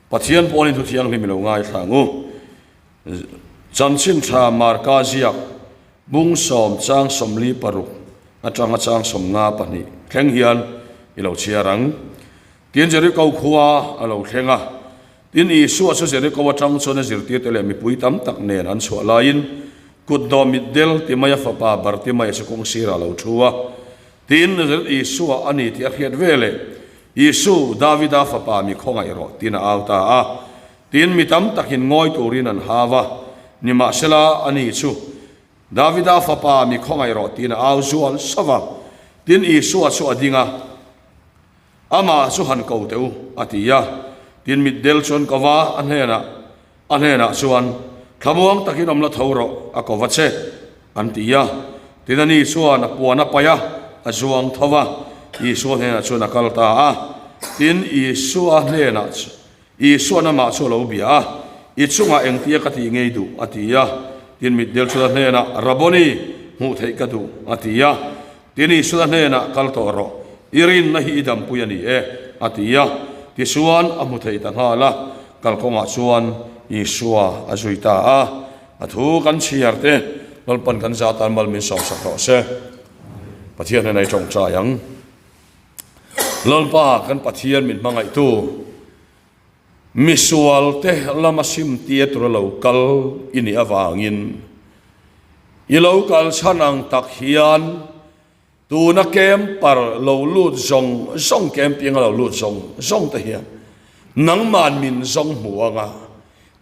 Pathian pawhin thu thianghlim i lo ngaithla ang u. Chanchin tha Marka ziak bung sawm chang 46 atanga chang 52 thleng hian i lo chhiar ang. Tin Jeriko khua a lo thleng a, tin Isua chu Jeriko atang chuan a zirtirte leh mipui tam tak nen an chhuah laiin kut dawh mitdel Timaia fapa Bartimaia chu kawng sirah a lo thu a. Tin Nazareth Isua a ni tih a hriat veleh, Isu, Davida fapa mi khawngaih rawh, tiin a au ta a. Tin mi tam takin ngawi turin an hau a, nimahsela ani chu, Davida fapa mi khawngaih rawh, tiin a au zual sauh a. Tin Isua chu a ding a, Amah chu han ko teh u, a ti a. Tin mitdel chuan ko va, a hnenah, A hnenah chuan, Thlamuang takin awm la tho rawh, a ko va che, an ti a. Tin ani chuan a puan a paih a, a zuang tho va, Isua hnenah chuan a kal ta a. Tin Isua hnenah Isua'n amah chu a lo bia a, I chungah engtia ka tih ngei duh? a ti a. Tin mitdel chuan a hnenah, Rabboni, hmuh theih ka duh, a ti a. Tin Isua hnenah, Kal tawh rawh, i rinna hi i dampui a ni e, a ti a. Tichuan, a hmu thei ta nghal a, kalkawngah chuan Isua a zui ta a. A thu kan chhiar te, Lalpan kan za tan mal min sawmsak rawh se. Pathian hnenah i tawngtai ang. Lalpa kan Pathian min hmangaihtu, misualte lama simtir tura lo kal i nih avangin i lo kal chhan ang tak hian tuna camper lo lut zawng zawng, camping a lo lut zawng zawng te hian nangman min zawng hmu anga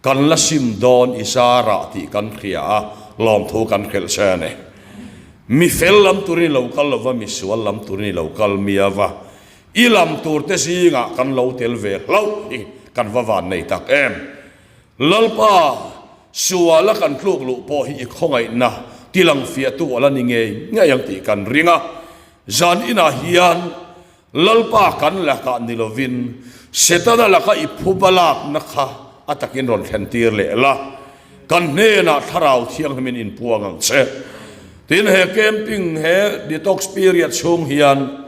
kan la sim dawn i zarah tih kan hria a, lawmthu kan hrilh che a ni. Mi fel lam turin i lo kal lova, misual lam turin i lo kal miau a. I lam tur te zingah kan lo tel ve hlauh hi kan va van nei tak em. Lalpa, suala kan tluk luh pawh hi i khawngaihna tilang fiahtu a la ni ngei ngei ang tih kan ring a. Zan inah hian Lalpa kan lakah ni lovin Setana laka i phuba lakna kha a takin rawn thlen tir leh la, kan hnenah Thlarau Thianghlimin inpuang ang che. Tin, he camping, he detox period chhung hian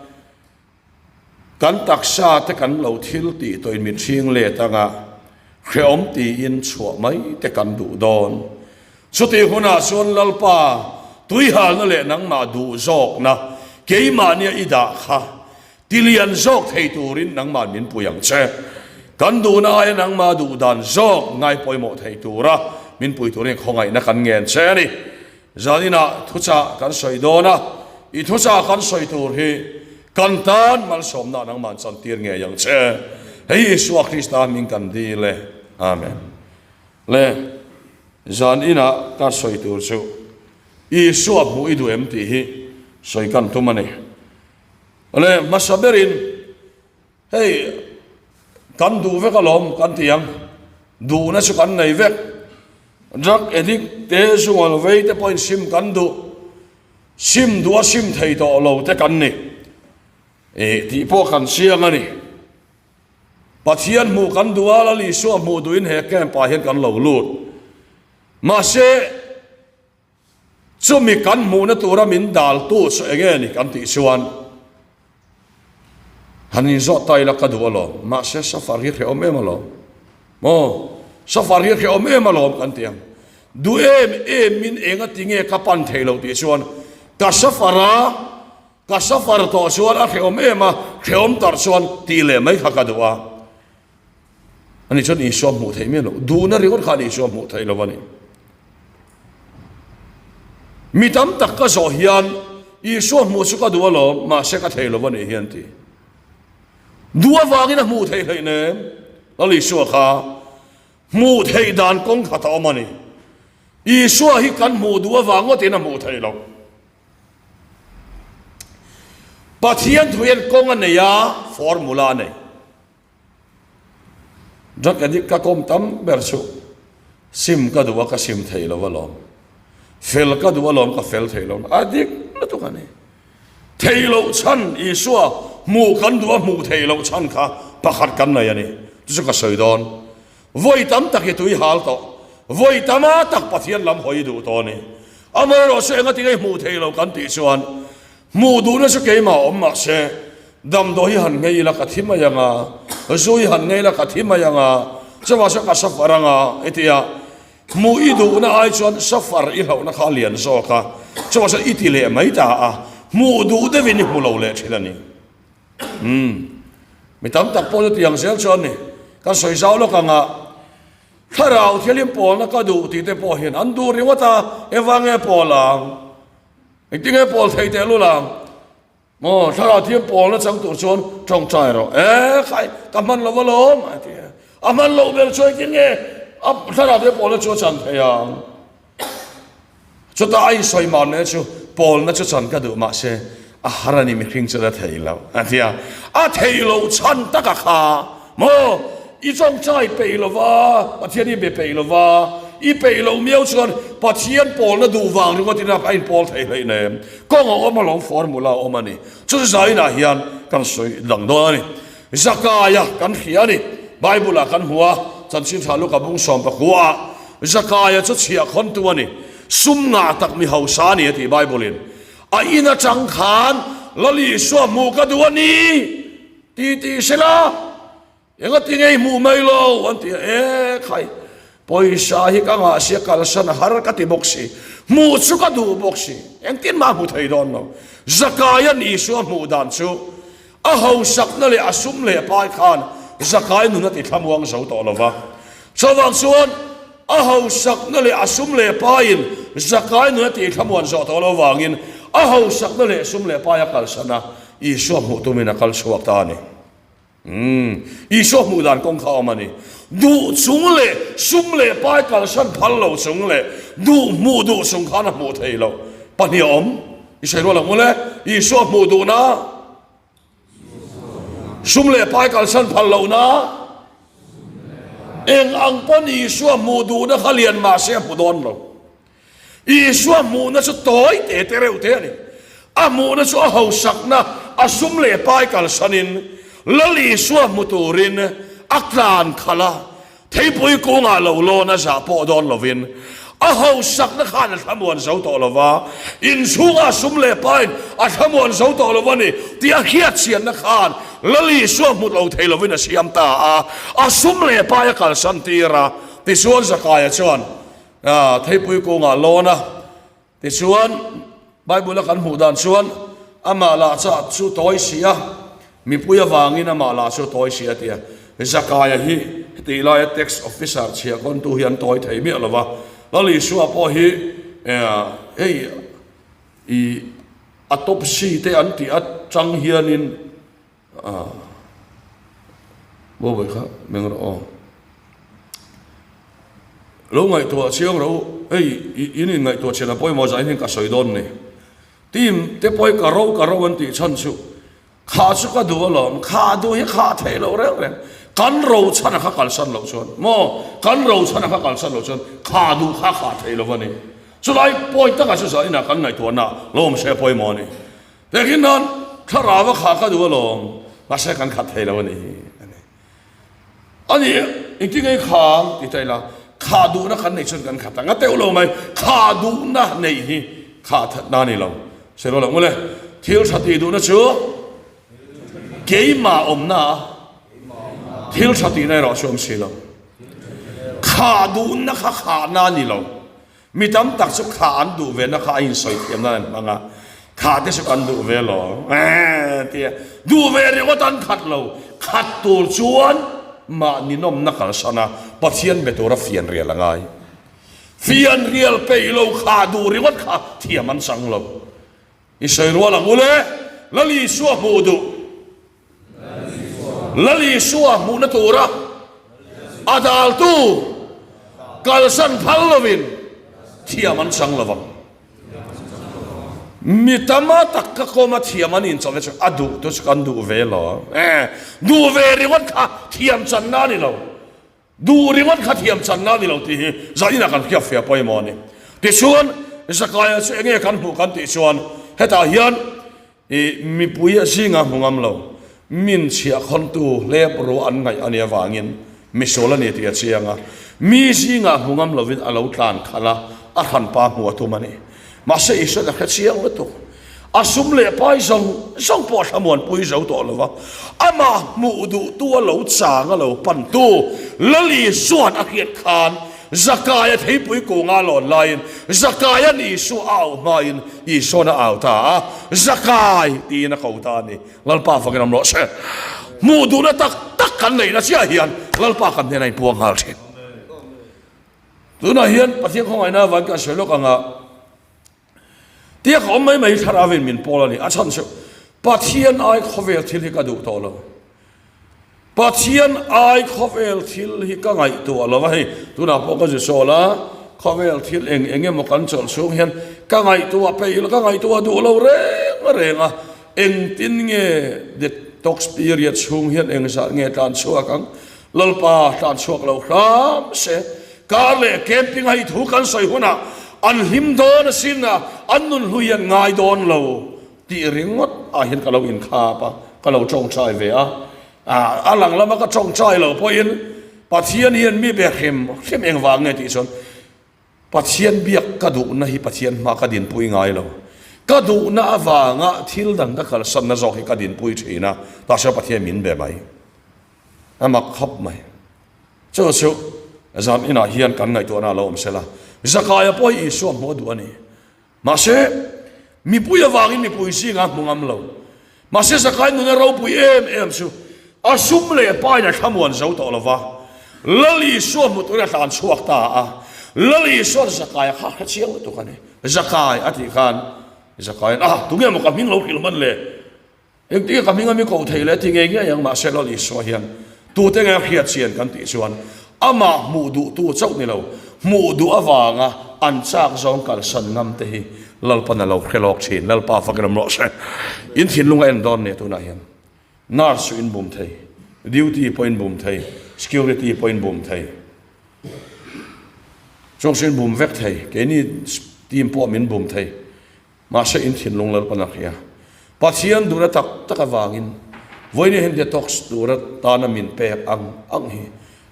Kan taksa te kan lo thil tih tawhin min hring let anga hrehawm tiin chhuah mai te kan duh dawn. Chutih hunah chuan Lalpa tuihalna leh nangmah duh zawkna keimahnia i dah kha tilian zawk thei turin nangmah min pui ang che. Kan duhna aia nangmah duh dan zawk ngai pawimawh thei tura min pui turin khawngaihna kan ngen che a ni. Zaninah thuchah kan sawi dawn a, i thuchah kan sawi tur hi kan tan malsawmna nangmah chantir ngei ang che. Hei Isua Krista hming kan dil e. Amen. Le, zaninah ka sawi tur chu Isua hmuh i duh em tih hi sawi kan tum a ni. Le, hmasa berin hei kan duh vek alawm kan ti ang, duhna chu kan nei vek. Drug addict te zungal vei te pawhin sim kan duh, sim duh a sim thei tawh lo te kan ni eh tih pawh kan chiang a ni. Pathian hmuh kan duh a, Lal Isua hmuh duhin he camp ah hian kan lo lut. Mahse Chumi kan hmuhna tura min daltu chu eng nge ni kan tih chuan han inzawh ta ila ka duh alawm, mahse safar hi hrehawm em alawm maw, safar hi hrehawm em alawm kan ti ang. Duh em em in enga ti nge ka pan thei lo tih chuan ka safar a, ka safar tawh chuan a hrehawm em a, hrehawm tarh chuan tih leh mai kha ka duh a. Ani chuan Isua hmuh theih miah lo. Duhna ringawt khan Isua hmuh theih lo a ni. Mi tam tak ka zawh hian Isua hmuh chu ka duh alawm, mahse ka thei lo a nih hian ti. Duh avangin a hmuh theih hleih nem. Lal Isua kha hmuh theih dan kawng khat a awm a ni. Isua hi kan hmuh duh avang ngawtin a hmuh theih loh. Pathian thu hian kawng a nei a, formula a nei. Drug addict ka kawm tam ber chu sim ka duh a ka sim thei lo alawm, fel ka duh alawm ka fel thei lo a dik lutuk a ni. Thei loh chhan Isua hmuh kan duh a hmuh theih loh chhan kha pakhat kan nei a ni. Chu chu ka sawi dawn. Vawi tam tak hi tui hal tawh, vawi tama tak Pathian lam hawi duh tawh a ni. Amaherawhchu engatinge hmuh theih loh kan tih chuan Hmuh duhna chu keimah awm mah se, damdawi hi han ngei ila ka thi mai ang a, zu hi han ngei ila ka thi mai ang a, Chuvang chuan ka suffer anga i ti a, hmuh i duhna ai chuan suffer i hlauhna kha a lian zawk a, chuvang chuan i ti leh mai ta a, hmuh duh deuhin i hmu lo leh thin a ni. Umm, mi tam tak pawh chu tiang zel chuan ni, kan sawi zau lawk anga thlarau thianghlim pawlna ka duh tih te pawh hian an duh ringawt a, engvang nge pawl ang? Engtinge pawl thei teh lul ang? Maw, thlarau thiam pawlna chang tur chuan tawngtai rawh. E khai, ka hman lo alawm, a ti a. A hman loh ber chuan engtin nge a thlarau thiam pawlna chu a chan thei ang? Chutah a insawi man leh chu, pawlna chu chan ka duh mahse a har a ni mihring chuan a thei lo, a ti a. A thei loh chhan taka kha maw, i tawngtai peih lo va, Pathian i be peih lo va, i peih loh miau chuan Pathian pawlna duh vang ringawtin a inpawl thei hleinem. Kawng a awm alawm formula a awm a ni. Chu chu zainah hian kan sawi dang dawn a ni. Zakaia kan hria a ni. Bible ah kan hmu a, Chanchin Tha Luka bung sawmpakua ah Zakaia chu chhiah khawntu a ni. Sum ngah tak mi hausa a ni a ti Bible in. A in atang khan Lal Isua hmuh ka duh a ni ti ti sela. Engati ngei hmuh mai lo an ti a, e khai, pawisa hi ka ngah sia kalsan a har ka ti bawk si, hmuh chu ka duh bawk si, engtin mah hmu thei dawn lo. Zakaia'n Isua hmuh dan chu a hausakna leh a sum leh pai khan Zakai nun a ti thlamuang zo tawh lo va. Chuvang chuan a hausakna leh a sum leh paiin Zakai nun a tih thlamuan zawh tawh lo vangin a hausakna leh sum leh pai a kalsan a, Isua hmuh tumin a kal chhuak ta a ni. Umm, Isua hmuh dan kawng kha a awm a ni. Duh chung leh sum leh pai kalsan phal lo chung leh duh hmuh duh chung khan a hmuh thei lo. Pahnih a awm. I sawi rual ang mawle. Isua hmuh duhna, sum leh pai kalsan phal lohna, eng ang pawn Isua hmuh duhna kha lian mah se a hmu dawn lo. Isua hmuhna chu tawi te te reuh te a ni. A hmuhna chu a hausakna, a sum leh pai kalsanin Lal Isua hmu turin a tlan khalh a, theipui kungah lo lawn a zah pawh dawn lovin a hausakna khan a thlamuan zo tawh lo va, inchhungah sum leh pain a thlamuan zo tawh lo a ni tih a hriatchianna khan Lal Isua hmu lo thei lovin a siam ta a, a sum leh pai a kalsan tir a. Tichuan Zakaia chuan Theipui kungah lawn a, tichuan Bible a kan hmuh dan chuan amah lah chah chu tawi si a, mipui avangin amah lah chu tawi si a ti a. Zakaia hi hetih laia tax officer chhiahkawntu hi an tawi thei miah lo va, Lal Isua pawh hi hei i a top si te an tih atang hianin Bawi kha meng rawh aw. Lo ngaihtuah chiang rawh u, hei in in ngaihtuah chian a pawimawh zah hian ka sawi dawn ni. Team te pawh hi ka ro ka ro an tih chhan chu kha chu ka duh alawm, kha duh hi kha theih loh reng reng. Kan ro chhan a kha kalsan loh chuan maw, kan ro chhan a kha kalsan loh chuan kha duh kha kha theih loh a ni. Chulai point takah chu zah inah kan ngaihtuahna lo awm se a pawimawh a ni. Hengin nan thlarau a khah ka duh alawm, mahse kan khat thei lo a ni a ni. A ni, engtin nge i khang ti ta ila, khah duhna kan neih chuan kan khat ang a teuh lo mai, khah duhna neih hi khah thatna a ni lo. Sawi rual ang mawle, thil tha tih duhna chu keimah awmna a, thil tha tihna erawh chu awm si lo. Khah duhna kha khahna a ni lo. Mi tam tak chu kha an duh ve na kha a insawi thiam nan an hmang a, kha te chu kan duh ve lo eh tia duh ve ringawt an khat lo, khat tur chuan mahni nawmna kalsan a Pathian be tura fianrial a ngai. Fianrial peih lo kha duh ringawt kha thiam an chang lo. I sawi rual ang u le, Lal Isua hmuh duh. Lal Isua hmuhna tura a daltu kalsan phal lovin thiam an chang lovang. Mi tama tak ka kawm a thiam an inchawh ve chu a duh tu chu kan duh ve lo. Eh, duh ve ringawt kha thiam channa a ni lo. Duh ringawt kha thiam channa a ni lo tih hi zaninah kan hriat fiah pawimawh a ni. Tichuan, Zakaia chu enge kan hmuh kan tih chuan hetah hian i mipui a zinga hmu ngam lo, min chhiahkhawntu hlep ruah an ngaih a nih avangin misual a ni tih a chiang a. Mi zingah hmu ngam lovin a lo tlan khalh a, a hranpa hmuh a tum a ni. Mahse Isuan a hre chiang lutuk. A sum leh pai zawng zawng pawh a thlamuanpui zo tawh lo va, amah hmuh duhtu a lo chang a lo pantu Lal Isua'n a hriat khan Zakaia theipui kunga lawn laiin Zakaia'n Isua a auh hmain Isua'n a au ta a, Zakai tiin a ko ta a ni. Lalpa fakin awm rawh se. Hmuh duhna tak tak kan neihna chiah hian Lalpa kan hnenah inpuang nghal thin. Tunah hian Pathian khawngaihna avangin kan sawi lawk anga Tia ka awm mai mai thlarauin min pawl a ni. A chhan chu Pathian ai khawvel thil hi ka duh tawh lo. Pathian ai khawvel thil hi ka ngaihtuah lo va hei. Tunah pawh ka zu sawl a, khawvel thil eng eng emaw kan chawlh chhung hian ka ngaihtuah peih ka ngaihtuah duh lo reng reng a. Engtin nge detox period chhung hian engzah nge tlan chhuak ang? Lalpa tlan chhuak lo hram se. Kar leh camping a hi thu kan sawi hunah an hlim dawn asin a, an nun hlui an ngai dawn lo tih ringawt ah hian ka lo inkhap a, ka lo tawngtai ve a. A lang lama ka tawngtai lo pawhin Pathian hian mi be hrim hrim engvang nge tih chuan Pathian biak ka duhna hi Pathian hma ka dinpui ngai lo. Ka duhna avanga thil dang ka kalsanna zawk hi ka dinpui thin a, tah chuan Pathian min be mai. A mak khawp mai. Chu chu zan inah hian kan ngaihtuahna a lo awm sela, Zakaia pawh hi Isua hmuh a duh a ni. Mahse, mipui avangin mipui zingah a hmu ngam lo. Mahse, Zakai nuna ropui em em chu a sum leh pain a thlamuan zo tawh lo va, Lal Isua hmu turin a tlan chhuak ta a. Lal Isua'n Zakaia kha a hre chiang lutuk a ni. Zakai a tih khan Zakaia'n, Ah, tunge maw ka hming lo hrilh hman le? Engtin ka hming a mi koh thei leh ti ngei ngei ang mahse Lal Isua hian tute nge a hriat chian kan tih chuan amah hmuh duhtu chauh ni lo, hmuh duh avanga an chak zawng kalsan ngam te hi Lalpan a lo hre lawk thin. Lalpa fakin awm rawh se. In thinlung a en dawn nia tunah hian nurse chu in bum thei, duty pawh in bum thei, security pawh in bum thei, chung chu in bum vek thei, keini team pawh min bum thei. Mahse in thinlung Lalpan a hria. Pathian duhna tak tak avangin vawiin hian detox tura tana min pek ang ang hi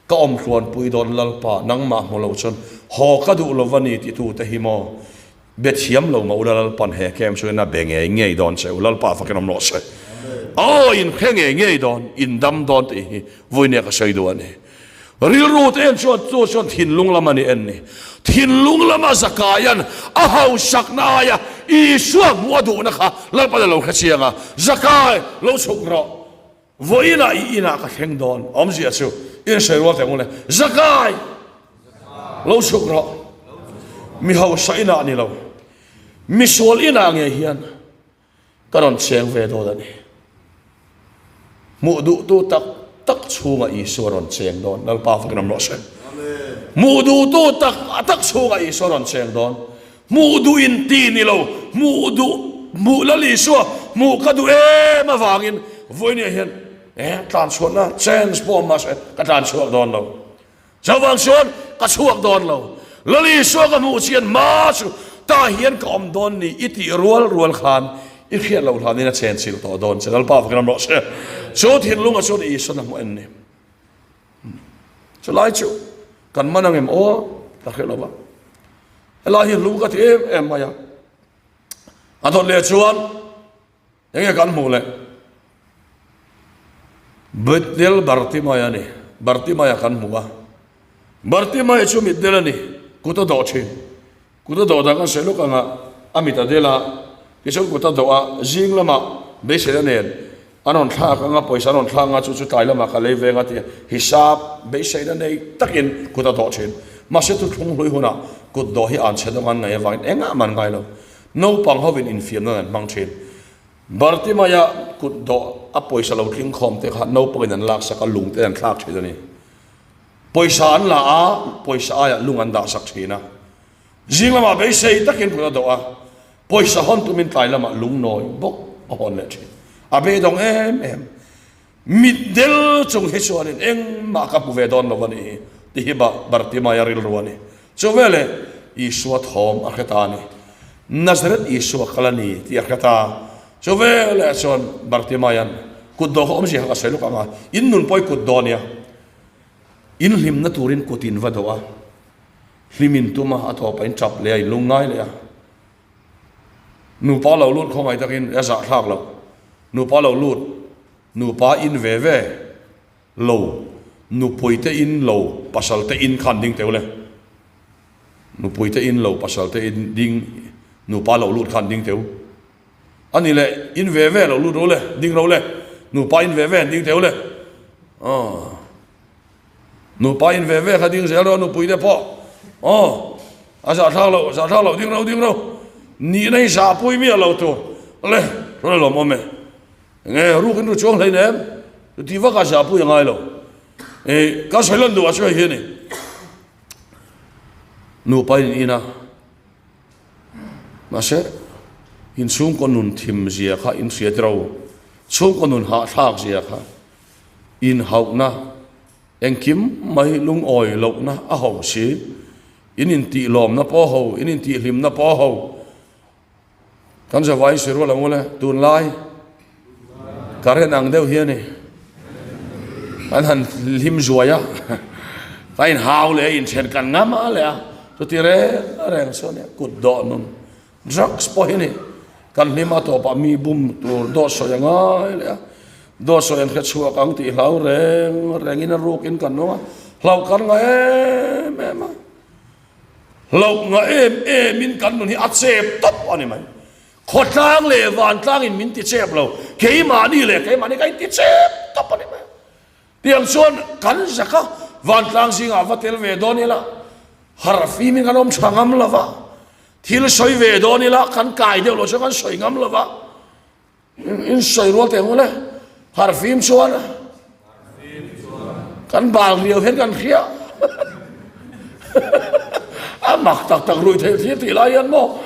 ka awm hruanpui dawn Lalpa nangmah hmu lo chuan haw ka duh lo va ni titute hi maw be thiam lo mah ula Lalpan he camp chu in a be ngei ngei dawn che u Lalpa fakin awm rawh se. Aw in hre ngei ngei dawn in dam dawn tih hi vawiin ka sawi duh a ni. Rilru te en chuan chu chuan thinlung lam a ni en ni. Thinlung lama Zakaia'n a hausakna aia Isua hmuh a duhna kha Lalpan a lo hre chiang a, Zakai, lo chhuk rawh. Vawiinah i inah ka thleng dawn. Awmzia chu insawi rual teh ang u le. Zakai, lo chhuk rawh. Mi hausa inah ni lo, misual inah ngei hian Ka rawn cheng ve dawn a ni. Hmuh duhtu tak tak chhungah Isua rawn cheng dawn. Lalpa fakin awm rawh se. Hmuh duhtu tak tak chhungah Isua rawn cheng dawn. Hmuh duh in ti ni lo, hmuh duh, hmuh Lal Isua, hmuh ka duh em avangin vawinia hian eh tlan chhuahna chance pawh awm mahse ka tlan chhuak dawn lo. Chuvang chuan ka chhuak dawn lo. Lal Isua ka hmuh chian hma chu tah hian ka awm dawn ni i tih rual rual khan i hriat loh hlanin a chenchilh tawh dawn che. Lalpa fakin awm rawh se. Chu thinlunga chuan Isuan a hmuh en ni. Chulai chu kan man angem aw ka hre lo va. Helai hi hlu ka ti em em mai a. A dawt leh chuan Enge kan hmuh leh? Mitdel Bartimaia a ni. Bartimaia kan hmu a. Bartimaia chu mitdel a ni. Kut a dawh thin. Kut a dawh dan kan sawi lawk anga a mit a del a, tichuan kut a dawh a, zing lamah beiseina nen an rawn thlak anga, pawisa an rawn thlak anga chu chu tlai lamah ka lei veng a ti a, hisap beiseina nei takin kut a dawh thin. Mahse thuthlung hlui hunah kut dawh hi an chhe dawng an ngaih avangin engah mah an ngai lo. Naupang hovin infiam nan an hmang thin. Bartimaia kut dawh a pawisa lo tling khawm te kha naupangin an laksak a, lung te an thlak thin a ni. Pawisa an la a, pawisa aiah lung an dahsak thin a. Zing lamah beisei takin kut a dawh a, pawisa hawn tumin tlai lamah lung nawi bawk a hawn leh thin. A beidawng em em. Mit del chung hi chuanin engmah ka hmu ve dawn lo a nih hi, ti hi Bartimaia rilru a ni. Chu veleh Isua thawm a hre ta a ni. Nazareth Isua kal a ni tih a hre ta. Chu veleh chuan Bartimaia'n kut dawh kha awmzia kha ka sawi lawk ang a, in nun pawh i kut dawn nia, in hlimna turin kut in va dawh a, hlim in tum a, a tawpah in tap leh a, in lungngai leh a. Nupa lo lut khawngaih takin a zahthlak loh. Nupa lo lut, nupa in ve ve lo, nupui te in lo, pasal te in khan ding teu le. Nupui te in lo, pasal te in ding, nupa lo lut khan ding teu. A ni le, in ve ve lo lut ro le, ding ro le, nupa in ve ve an ding teu le. Aw. Nupa in ve ve kha ding zel rawh nupui te pawh aw a zahthlak loh zahthlak loh ding ro ding ro nihna hi zahpui miah lo tur le rawn lawm awm e enge ruk in ru chuang hlei nem chuti vak a zahpui a ngai lo e ka sawi lan duh ah chuan hei hi a ni nupa in in a mahse inchhungkaw nun thim zia kha in hriat ro chhungkaw nun hahthlak zia kha Inhauhna, engkim mai lungawi lohna a ho si. In intih lawmna pawh a ho, in intih hlimna pawh a ho. Kan zavai si rual ang ule, tunlai current ang deuh hi a ni. Kan han hlim zuai a, ka inhau leh a, inthen kan ngam a leh a, chuti reng reng chuan kut dawh nun. Drugs pawh hi ni kan hlim a tawpah mi bum tur dawt sawi a ngai leh a, dawt sawi an hre chhuak ang tih hlau reng rengin a rukin kan awm a, hlauh kan ngah em em a, hlauh ngah em emin kan nun hi a chep tawp a ni mai. Khawtlang leh vantlangin min ti chep lo, keimahni leh keimahni ka inti chep tawp a ni mai. Tiang chuan kan zak a, vantlang zingah va tel ve dawn ila, harh fimin kan awm tha ngam lo va, thil sawi ve dawn ila kan kai deuh lo chuan kan sawi ngam lo va, in sawi rual teh ngul e, harh fim chuan kan bal riau hian kan hria a mak tak tak rui theih thil tih lai hian maw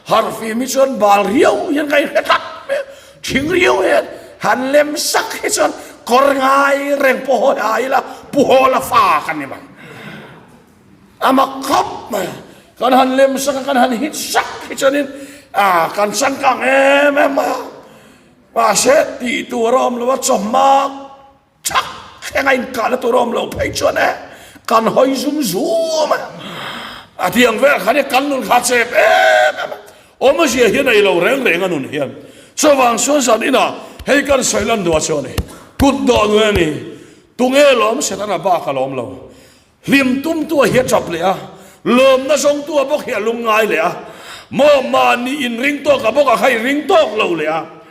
harh fim hi chuan bal riau hian ka inhre tlat mai a. Thing riau hian han lem sak hi chuan kawr ngai reng pawh hawi a ila pu Hawla fa kan ni mai. A mak khawp mai a, kan han lem sak a kan han hit sak hi chuanin a kan changkang em em mai a. Mahse tih tur a awm lo a chawhma Chak thleng a inkahna tur a awm lo phei chuan e kan hawi zum zum a, a tiang vel khan hi kan nun kha chep em em a, awmzia hi a nei lo reng reng a nun hian. Chuvang chuan zan inah hei kan sawi lan duah chu a ni, kut dawh nui a ni, tunge lawm Setana bak a lawm lo. Hlim tumtu a hi a tap leh a, lawmna zawngtu a bawk hi a lungngai leh a, maw mahni inring tawk a bawk a kha inring tawk lo leh a.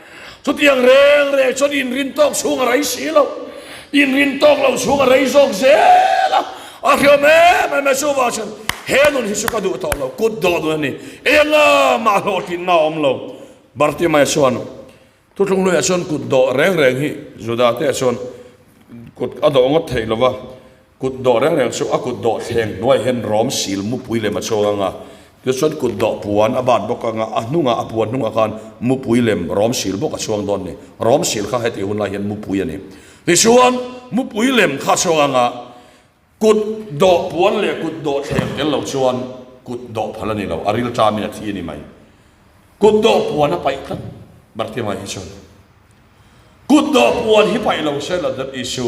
Chutiang reng reng chuan inrin tawk chhung a rei si lo, inrin tawk lo chhung a rei zawk zel a, a hriam em em e. Chuvang chuan he nun hi chu ka duh tawh lo, kut dawh nun a ni, enga mah hlawhtlinna a awm lo. Bartimaia chuan Thuthlung hnuaiah chuan kut dawh reng reng hi Juda te chuan kut a dawh ngawt theih lova, kut dawh reng reng chu a kut dawh thleng hnuaiah hian rawm sil mupui lem a chhuak ang a, tichuan kut dawh puan a bat bawk ang a, a hnungah a puan hnungah khan mupui lem rawm sil bawk a chhuang dawn a ni. Rawm sil kha heti hun lai hian mupui a ni. Tichuan mupui lem kha a chhuak ang a, Kut dawh puan leh kut dawh thleng tel lo chuan kut dawh phal a ni lo, a rilṭamin a thi a ni mai. Kut dawh puan a paih tlat Bartimai hi chuan. Kut dawh puan hi paih lo se la that Isu,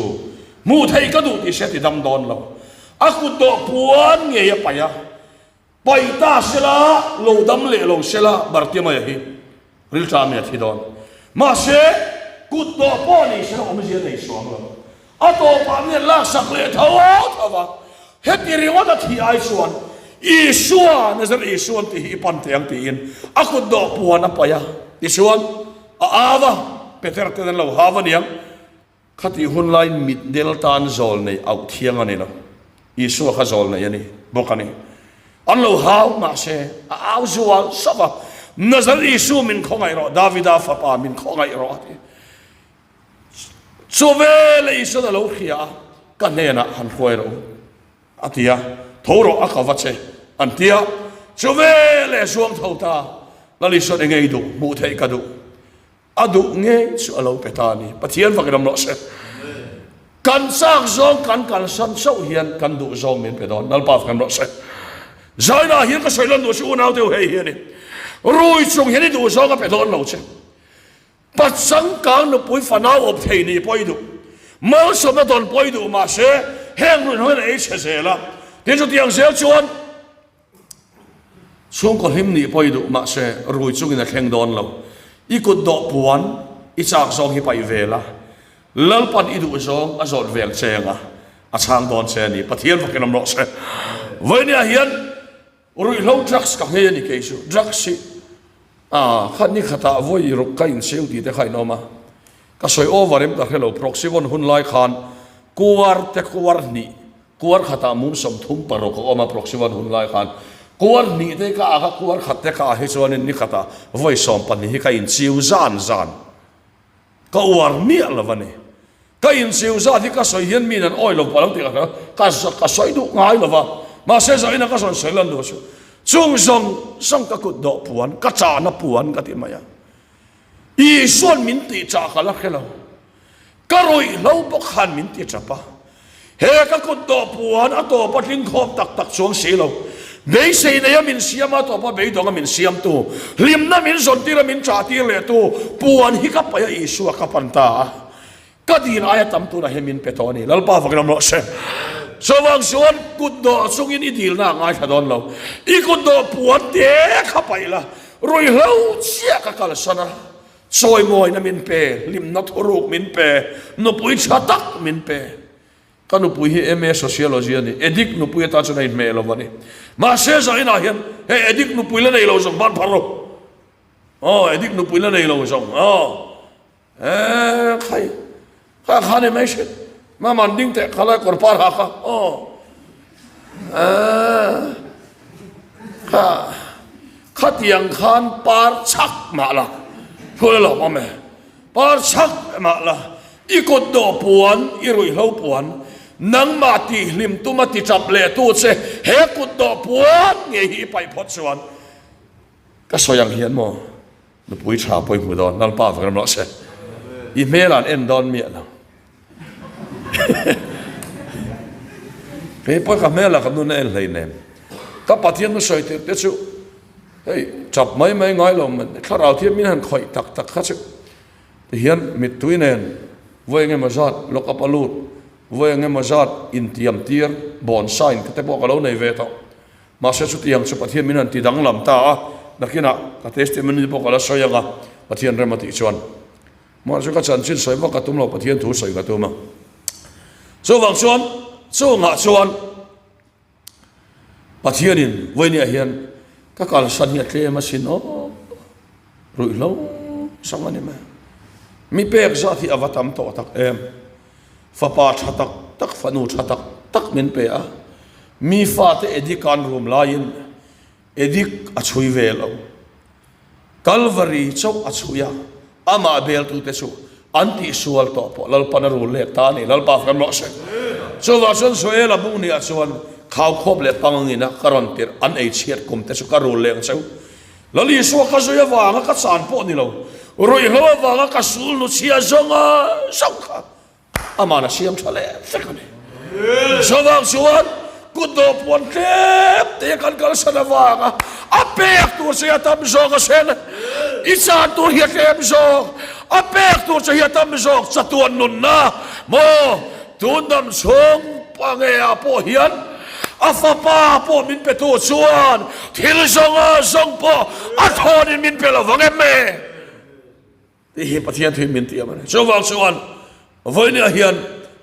hmuh theih ka duh tih se ti dam dawn lo. A kut dawh puan ngei a paih a, Paih ta sela, lo dam leh lo sela Bartimaia hi rilṭami a thi dawn. Mahse, kut tawh pawh ni sela awmzia nei suang lo. A tawpah mi an laksak leh tho tho va, heti ringawt a thih ai chuan Isua, Nazareth Isua an tih hi i pan teh ang tiin a kut dawh puan a paih a. Tichuan, a au a, Peter ten an lo hau aniang. Khatih hun lai mitdel tan zawl nei auh thiang a ni lo. Isua kha zawl nei a ni bawk a ni. An lo hau mahse a au zual sap a, Nazareth Isu min khawngaih rawh, Davida fapa min khawngaih rawh a ti. Chu veleh Isuan a lo hria a, Ka hnenah han hruai rawh u a ti a, Tho rawh a ka va che an ti a. Chu veleh zuang tho ta, Lal Isuan enge i duh, hmuh theih ka duh. A duh ngei chu a lo pe ta a ni. Pathian fak in awm rawh se. Kan chak zawng kan kalsan chauh hian kan duh zawng min pe dawn. Lalpa fak in rawh se. Zaina hian ka sawi lan duh chu unau deuh hei hi a ni. Rui chung hian i duh zawng a pe dawn lo che. Pachangkang nupui fanau awp thei nih pawh i duh. Malsawmna dawn pawh i duh mahse heng ruihhlo hian a ei chhe zel a. Tin chutiang zel chuan. Chhungkaw hlim nih pawh i duh mahse rui chungin a thleng dawn lo. I kut dawh puan i chak zawng hi paih ve la, Lalpan i duh zawng a zawt vel che anga a chhang dawn che a ni. Pathian fakin awm rawh se. Vawinia hian ruihhlo drugs ka nghei a ni kei chu. Drugs hi a khat ni khatah vawi ruk ka inseu tih te kha in awm a. Ka sawi over em ka hre lo. Proxyvon hun lai khan kuar te kuar hnih Kuar khatah mum 36 a awm a, Proxyvon hun lai khan kuar hnih te ka ak a, kuar khat te ka ah hi chuanin ni khatah vawi 12 hi ka inchiu zan zan. Ka uar miah lo a ni. Ka inchiu zat hi ka sawi hian mi nan awi lo pawh lo tih ka hria, ka ka sawi duh ngai lo va, mahse zaina ka sawn sawi lan duh chu chung zawng zawng ka kut dawh puan, ka chahna puan ka ti mai a. Isuan min tih chah ka la hre lo. Ka ruihhlo bawk khan min ti tap a, he ka kut dawh puan a tawp a tling khawm tak tak chuang si lo. Beisei neia min siam a, tawpa beidawnga min siamtu, hlimna min zawntir a min chahtir lehtu puan hi ka paih a, Isua ka pan ta a, ka dil aia tam tunah hian min pe tawh a ni. Lalpa vakin awm rawh se. Chuvang chuan kut dawh chungin i dilna a ngaithla dawn lo. I kut dawh puan te kha paih la, ruihhlo chiah ka kalsan a, Chawimawina min pe, hlimna thuruk min pe, nupui tha tak min pe. Ka nupui hi MA Sociology a ni, Edik nupui atan chuan a inhmeh lo a ni. Mahse zainah hian hei Edik nupui la nei lo zawng ban phar rawh. Aw, Edik nupui la nei lo zawng, aw. Eee, khai, kha kha ni mai hret. Mama ding teh khalai kawr par ha kha, aw. Eee, kha. Khatiang khan par chak mah la, thu la lo awm e. Par chak mah la, i kut dawh puan, i ruihhlo puan, nangmah tih hlim tuma ti tap leh tu che he kut dawh puan ngei hi i paih phawt chuan ka sawi ang hian maw nupui tha pawh i hmu dawn, Lalpa vek ram rawh se. I hmel an en dawn miah lo. Kei pawh ka hmel ah ka nun a en hleinem. Ka Pathian nu sawi tir te chu hei chap mai mai ngai lo mai thlarau thiam min han khawih tak tak kha chu tihian mittui nen vawi eng emaw zat lock up a lut vawi eng emaw zat intiam tir bawn sign te pawh ka lo nei ve tawh. Mahse chutiang chu Pathian min han ti danglam ta a, nakinah ka testimony pawh ka la sawi ang a, Pathian rem a tih chuan. Mah chu ka chanchin sawi vak ka tum lo, Pathian thu sawi ka tum a. Chuvang chuan chungah chuan Pathianin vawinia hian ka kalsan hi a tlem asin aw, ruihhlo sang a ni mai. Mi pek zat hi a va tam tawh tak em. Fapa tha tak tak, fanu tha tak tak min pe a. Mi fate Edik an rum laiin Edik a chhui ve lo. Kalvari chauh a chhui a, amah beltute chu an tihsual tawh pawh Lalpan a rul leh ta a ni. Lalpa fam rawh se. Chuvang chuan Joela bung niah chuan khaukhawp leh pangangina ka rawn tirh an ei chhiat kum te chu ka rul leh ang cheu. Lal Isua ka zui avanga ka chan pawh ni lo, ruihhlo avanga ka sul nu chhia zawnga zawng kha Aman a siam tha leh vek a ni. Chuvang chuan kut dawh puan tlem te kan kalsan avanga a pek tur che hi a tam zawk a sen. I chan tur hi a tlem zawk. A pek tur che hi a tam zawk chatuan nunna maw tun dam chhung pange ah pawh hian a fapa pawh min pe tu chuan thil zawnga zawng pawh a thawnin min pe lovang em e. Tih hi Pathian thuin min tiam a ni. Chuvang chuan vawinia hian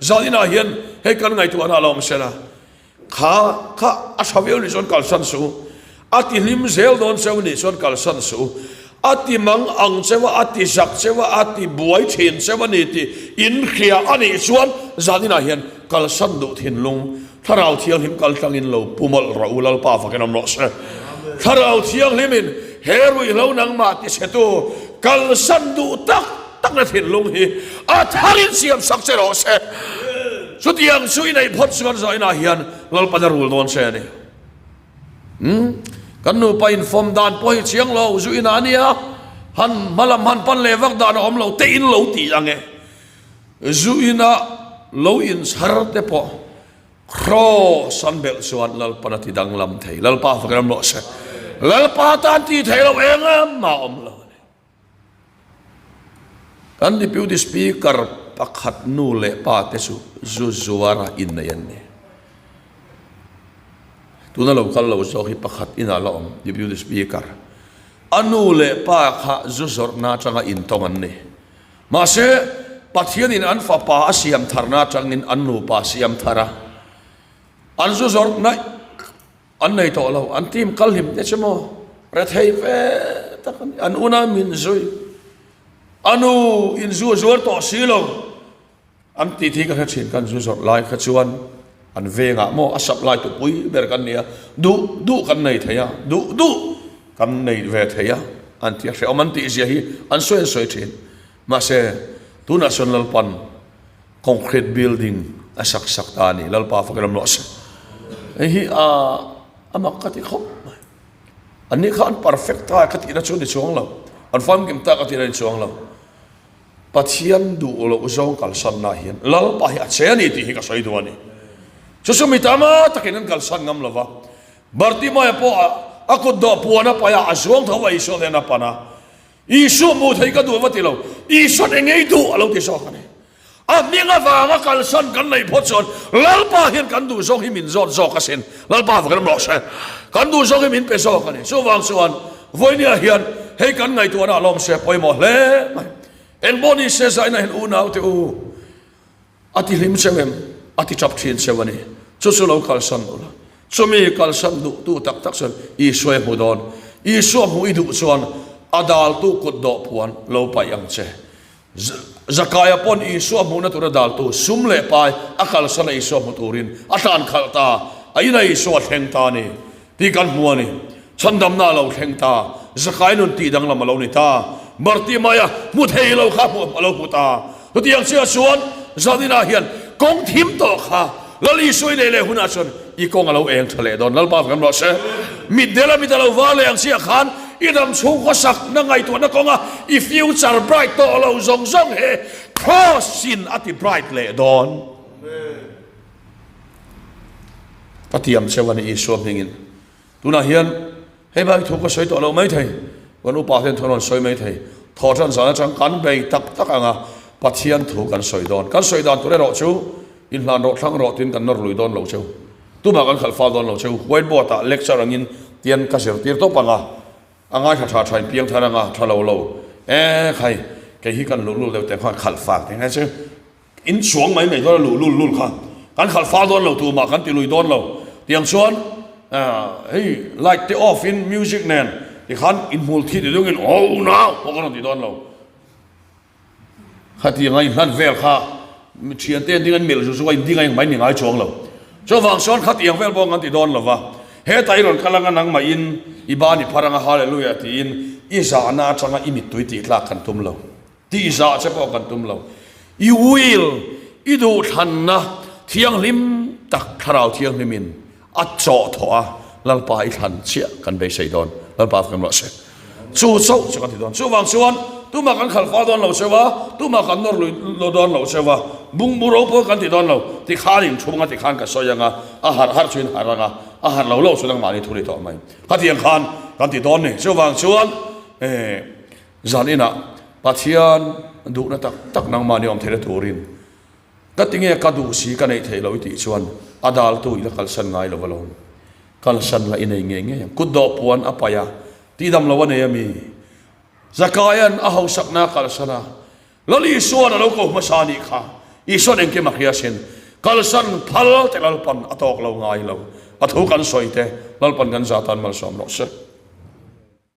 zaninah hian hei kan ngaihtuahna a lo awm sela, kha kha a tha viau nih chuan kalsan suh u, a ti hlim zel dawn cheu nih chuan kalsan suh u, a ti mang ang cheu a, a ti zak cheu a, a ti buai thin cheu a ni tih inhria a nih chuan zaninah hian kalsan duh thinlung Thlarau Thianghlim kal tlangin lo pu mawlh rawh u, Lalpa fakin awm rawh se. Thlarau Thianghlimin he ruihhlo nangmah tichhetu kalsan duh tak takna thinlung hi a tharin siam sak che rawh se. Chutiang chu i neih phawt chuan zainah hian Lalpan a rul dawn che a ni. Umm, kan nupa infawm dan pawh hi chiang lo, zu inah a nia, han hmalam han pan leh vak dan a awm lo, te in lo ti ang e. Zu ina lo inchhar te pawh Kraws an belh chuan Lalpan a ti danglam thei. Lalpa fak ram rawh se. Lalpa tan ti thei lo eng emah awm lo a ni. Kan Deputy Speaker pakhat nu leh pa te chu zu zuara innei an ni. Tuna lo kal lo zawk hi pakhat inah la awm, Deputy Speaker. A nu leh pa kha zu zawrhna atanga intawng an ni. Mahse, Pathianin an fapa a siam tharna atangin an nupa siam thar a, an zu zawrh naih an nei tawh lo. An team kal hlim te chu maw rethei ve tak a ni. An unau min zui. A nu in zu a zuar tawh si lo. An tih thi ka hre thin kan zu zawrh lai kha chuan an vengah maw a supply tu pui ber kan nia duh duh kan nei thei a duh duh kan nei ve thei a an ti a hrehawm an tih zia hi an sawi an sawi thin mahse tunah chuan Lalpan concrete building a sak sak ta a ni Lalpa fakin ram rawh se hei hi a a mak ka ti khawp mai an ni kha an perfect ta ka tihna chu a ni chuang lo an famkim ta ka tihna a ni chuang lo. Pathian duh loh zawng kalsanna hian Lalpa hi a che a ni tih hi ka sawi duh a ni. Chu chu mi tama takin an kalsan ngam lo va. Bartimaia pawh a kut dawh puan a paih a, a zuang tho a Isua hian a pan a. Isua hmuh theih ka duh va ti lo, Isua'n eng ngei duh a lo ti zawk a ni. A hming avanga kalsan kan neih phawt chuan Lalpa hian kan duh zawng hi min zawt zawk asin. Lalpa vak ram rawh se. Kan duh zawng hi min pe zawk a ni. Chuvang chuan Vawinia hian hei kan ngaihtuahna a lawm se pawimawh hle mai. Engpawh ni se zaina hian unaute u a ti hlim cheu em? A ti tap thin cheu a ni. Chu chu lo kalsan ula. Chumi kalsan duhtu tak tak chuan Isua i hmu dawn. Isua hmuh i duh chuan a daltu kut dawh puan lo paih ang che. Zakaia pawn Isua hmuhna tura daltu sum leh pai a kalsan a Isua hmu turin a tlan khalh ta, a inah Isua a thleng ta a ni tih kan hmu a ni. Chhandamna a lo thleng ta, Zakaia nun tih danglam a lo ni ta, Bartimaia hmu thei lo kha hmu a lo hmu ta. Chutiang chiah chuan zaninah hian kawng thim tawh kha Lal Isua i neih leh hunah chuan i kawng a lo eng tha leh dawn. Lalpa kan rawh se. Mitdela mit a lo var leh ang chiah khan i dam chhung khawsakna ngaihtuahna kawnga i future bright tawh lo zawng zawng he Cross in a ti bright leh dawn. Ka tiam cheu a ni Isua hmingin. Tunah hian hei bak thu ka sawi tawh lo mai thei, kan upa hian thu an rawn sawi mai thei. Thawhtan zan atang kan bei tak tak ang a, Pathian thu kan sawi dawn. Kan sawi dan tur erawh chu inhlan rawh thlang rawh tiin kan nawr lui dawn lo cheu. Tumah kan khalh fal dawn lo cheu. White board ah lecture angin tian ka zirtir tawp ang a, a ngaithla tha tha in piang thar ang a, tha lo lo. E khai, kei hi kan luhlul deuh teh khan khalh fal teh ngai chu. In chuang mai mai dawn a luh lul lul kha kan khalh fal dawn lo tumah kan ti lui dawn lo tiang chuan hei light te off in music nen tikhan in hmul thi ti deuh in oh nau pawh kan rawn ti dawn lo khatiang a in hlan vel kha mi thian te an ding an melh zu zu a in ding a engmah in ni ngai chuang lo chuvang chuan khatiang vel pawh kan ti dawn lo va hetah i rawn kal anga nangmah in i ban i phar anga hallelujah tiin i zahna atanga i mittui tih tlak kan tum lo. Tihzah che pawh kan tum lo. I will, i duhthlanna thianghlim tak Thlarau Thianghlimin a chawh thawh a, Lalpa i thlan chiah kan beisei dawn. Lalpa kan rawh se. Chu chauh chu kan ti dawn. Chuvang chuan tumah kan khalh fal dawn lo cheu a, tumah kan nawr lui dawn lo cheu a, bungbu ro pawh kan ti dawn lo. Tikhan inchhung a tikhan ka sawi ang a, a harh harh chu in harh ang a, a harh lo lo chu nangmahni thu ni tawh mai. Khatiang khan kan ti dawn ni. Chuvang chuan eh. Zan inah Pathian duhna tak tak nangmah ni awm theihna turin ka ti nge ka duh si ka neih theih loh i tih chuan a daltu i la kalsan ngai lo alawm. Kalsan la i nei ngei ngei ang. Kut dawh puan a paih a, tihdam lo a nei a mi? Zakaia'n a hausakna a kalsan a, Lal Isua'n a lo ko hmasa a nih kha. Isua'n engkim a hria asin. Kalsan phal te Lalpan a tawk lo ngai lo. A thu kan sawi te Lalpan kan za tan malsawm rawh se.